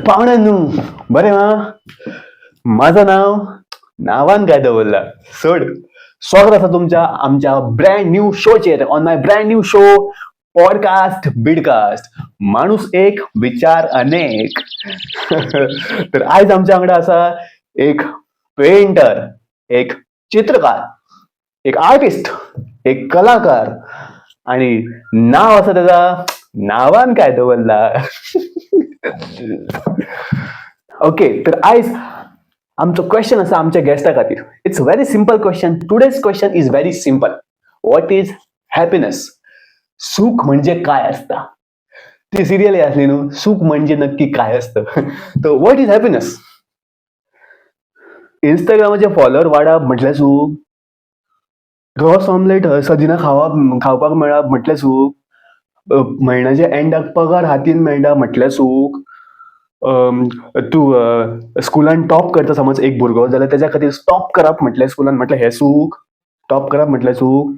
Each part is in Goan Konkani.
पाहुण्यांनो, बरें हा. माझं नाव नावान काय दवरला सोड. स्वागत आसा तुमच्या आमच्या ब्रँड न्यू शोचेर, on my brand new show podcast बिडकास्ट, माणूस एक विचार अनेक. तर आयज आमच्या वांगडा आसा एक पेंटर, एक चित्रकार, एक आर्टिस्ट, एक कलाकार आणि नाव आसा त्याचा नावान काय दवरला. ओके, तर आयज आमचो क्वेश्चन आसा आमच्या गेस्टा खातीर. It's very simple question. Today's question is very simple. What is happiness? सुख म्हणजे काय असता? ती सिरियल असली न्हू, सुख म्हणजे नक्की काय असतं? तर what is happiness? इंस्टाग्रामाचे फॉलोअर वाडप म्हटल्यार सूख? रोस ऑमलेट सदिना खावप खावपाक मेळप म्हटल्यार सूख? म्हयन्याच्या एंडाक पगार हातीन मेळटा म्हटल्यार सूख? तूं स्कुलान टॉप करता समज एक भुरगो जाल्यार तेज्या खातीर टॉप करप म्हटल्यार स्कुलान म्हटल्यार हें सूख? टॉप करप म्हटल्यार सूख?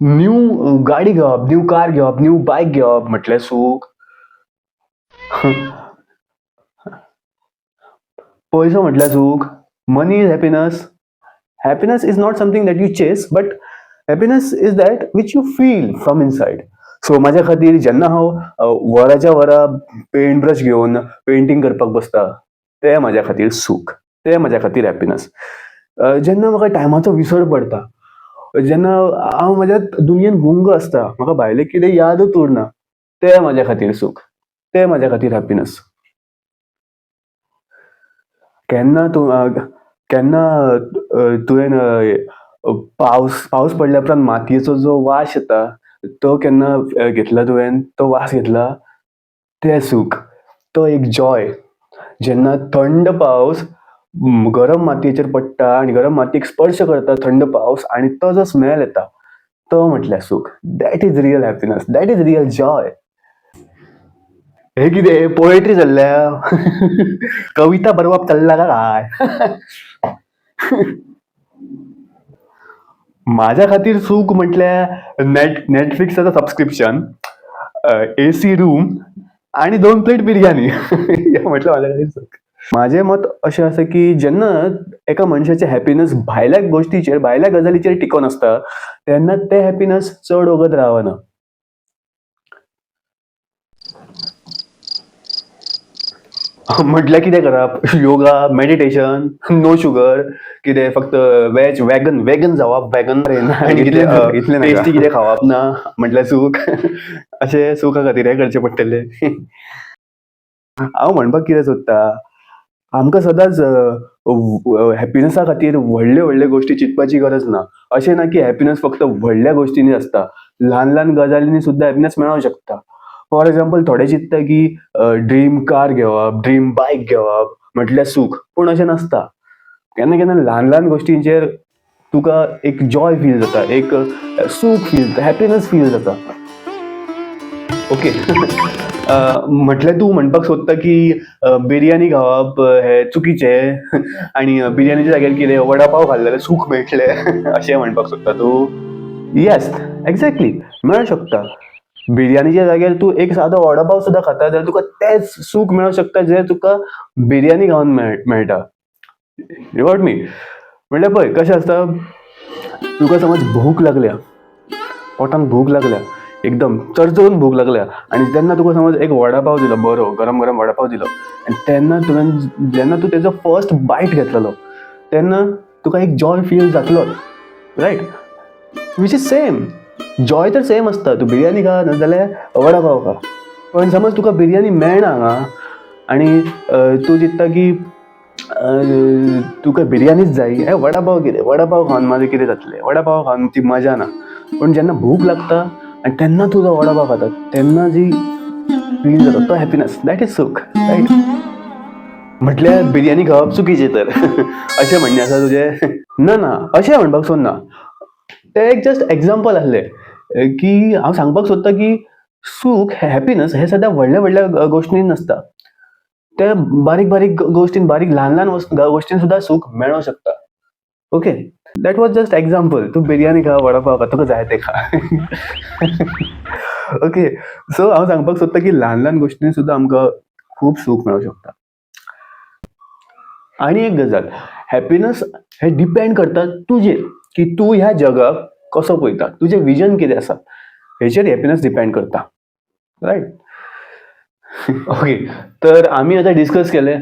न्यू गाडी घेवप, न्यू कार घेवप, न्यू बायक घेवप म्हटल्यार सूख? पयसो म्हटल्यार सूख? Money is happiness? Happiness is not something that you chase, but happiness is that which you feel from inside. So म्हाज्या खातीर जेन्ना हांव वराच्या वरां पेंट ब्रश घेवन पेंटींग करपाक बसता तें म्हाज्या खातीर सूख, तें म्हाज्या खातीर हॅपिनस. जेन्ना म्हाका टायमाचो विसर पडटा, जेन्ना हांव म्हाज्या दुनियेन गुंग आसता, म्हाका भायलें कितें यादूच उरना, तें म्हाज्या खातीर सूख, तें म्हाज्या खातीर हॅपिनस. केन्ना तूं केन्ना तुवें पावस पावस पडल्या उपरांत मातयेचो जो वास येता तो केन्ना घेतला तुवें? तो वास घेतला? तें सूख, तो एक जॉय. जेन्ना थंड पावस गरम मातयेचेर पडटा आनी गरम मातयेक स्पर्श करता थंड पावस आनी तो जो स्मेल येता तो म्हटल्यार सूख. That is real happiness, that is real joy. हे कितें पोएट्री चल्ल्या? कविता बरोवप चल्ला काय? माझ्या खातीर सूख म्हटल्यार नेटफ्लिक्साचो सबस्क्रिप्शन, एसी रूम आणि 2 प्लेट बिर्याणी. म्हटल्यार म्हाज्या खातीर सूख. म्हाजें मत अशें आसा की जेन्ना एका मनशाचें हॅपिनस भायल्या गोश्टीचेर, भायल्या गजालीचेर टिकोन आसता तेन्ना तें हॅपिनस चड वगत रावना. म्हटल्यार कितें करप? योगा, मेडिटेशन, नो शुगर, कितें फक्त वेज, वेगन, वेगन जावप, वेगन आनी कितें इतलें टेस्टी कितें खावप ना म्हटल्यार सूख? अशें सुखा खातीर हें करचें पडटलें? हांव म्हणपाक कितें सोदता, आमकां सदांच हॅपिनसा खातीर व्हडले व्हडले गोश्टी चिंतपाची गरज ना. अशें ना की हॅपिनस फक्त व्हडल्या गोश्टींनी आसता, ल्हान ल्हान गजालींनी सुद्दां हॅपिनस मेळोंक शकता. फॉर एग्जाम्पल, थोडे चिंतता की ड्रीम कार घेवप, ड्रीम बायक घेवप म्हटल्यार सूख, पूण अशें नासता. केन्ना केन्ना ल्हान ल्हान गोश्टींचेर तुका एक जॉय फील जाता, एक सूख फील जाता, हॅपिनस फील जाता. ओके, म्हटल्यार तूं म्हणपाक सोदता की बिर्याणी खावप हें चुकीचें आनी बिर्याणीच्या जाग्यार कितें वडा पाव खाल्ले जाल्यार सूख मेळटलें अशें म्हणपाक सोदता तूं? येस, एग्जॅक्टली, मेळोंक शकता. बिर्याणीच्या जाग्यार तूं एक सादो वडा पाव सुद्दां खाता जाल्यार तुका तेंच सूख मेळोंक शकता जें तुका बिर्याणी खावन मेळटा. You got मी? म्हणल्यार पळय कशें आसता, तुका समज भूक लागल्या, पोटान भूक लागल्या, एकदम चरचरून भूक लागल्या आनी तेन्ना तुका समज एक वडा पाव दिलो, बरो गरम गरम वडा पाव दिलो आनी तेन्ना तुवें जेन्ना तूं तेजो फर्स्ट बायट घेतलेलो तेन्ना तुका एक जॉय फील जातलोच, right? Which is same joy तर सेम आसता, तूं बिर्याणी खा नाजाल्यार वडा पाव खा. पण समज तुका बिर्याणी मेळना हांगा आनी तूं चिंत्ता की तुका बिर्याणीच जाय, हे वडा पाव कितें, वडा पाव खावन म्हाजें कितें जातलें, वडा पाव खावन ती मजा ना. पूण जेन्ना भूक लागता आनी तेन्ना तूं जो वडा पाव खाता तेन्ना जी फील जाता तो हॅपिनस, that is सूख, रायट? म्हटल्यार बिर्याणी खावप चुकीचें तर अशें म्हणणें आसा तुजें? ना ना, अशें म्हणपाक सोदना. तें एक जस्ट एग्जाम्पल आसलें की हांव सांगपाक सोदतां की सूख, हॅपिनस हें सद्या व्हडल्या व्हडल्या गोश्टींनी नासता, ते बारीक बारीक गोश्टीन, बारीक ल्हान ल्हान गोश्टीन सुद्दां सूख मेळोंक शकता. Okay, that was just example. तूं बिर्याणी खा, वडा पाव खा, तुका जाय तें खा. ओके, सो हांव सांगपाक सोदतां की ल्हान ल्हान गोश्टींनी सुद्दां आमकां खूब सूख मेळोंक शकता. आनी एक गजाल, हॅपिनस हें डिपेंड करता तुजेर की तूं ह्या जगाक कसो पळयता, तुजें विजन कितें आसा, हेचेर हॅपिनस डिपेंड करता, रायट? ओके, तर आमी आतां डिस्कस केलें,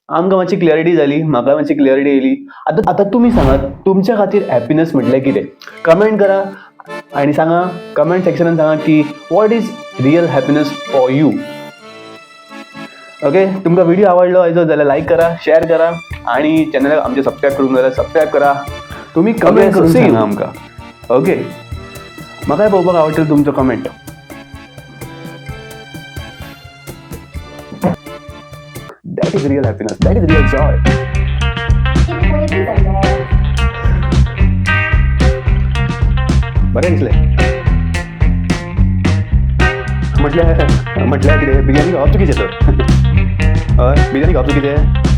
आमकां मातशी क्लॅरिटी जाली, म्हाका मातशी क्लॅरिटी येयली. आतां आतां तुमी सांगात, तुमच्या खातीर हॅपिनस म्हटल्यार कितें? कमेंट करा आनी सांगा, कमेंट सेक्शनान सांगा की what is real happiness for you. Okay, तुमकां व्हिडिओ आवडलो आयचो जाल्यार लायक करा, शेअर करा आणि चॅनलाक आमचे सबस्क्रायब करूंक जाल्यार सबस्क्रायब करा. तुमी कमेंट करून सांगा आमकां. ओके, म्हाकाय पळोवपाक आवडटलें तुमचो comment. That is real happiness, that is real joy. कितें पयलीं जाल्लें. बरें दिसलें. म्हटल्यार म्हटल्यार कितें, बिर्याणी खावप चुकीचें तर? हय, बिर्याणी खावप चुकीचें.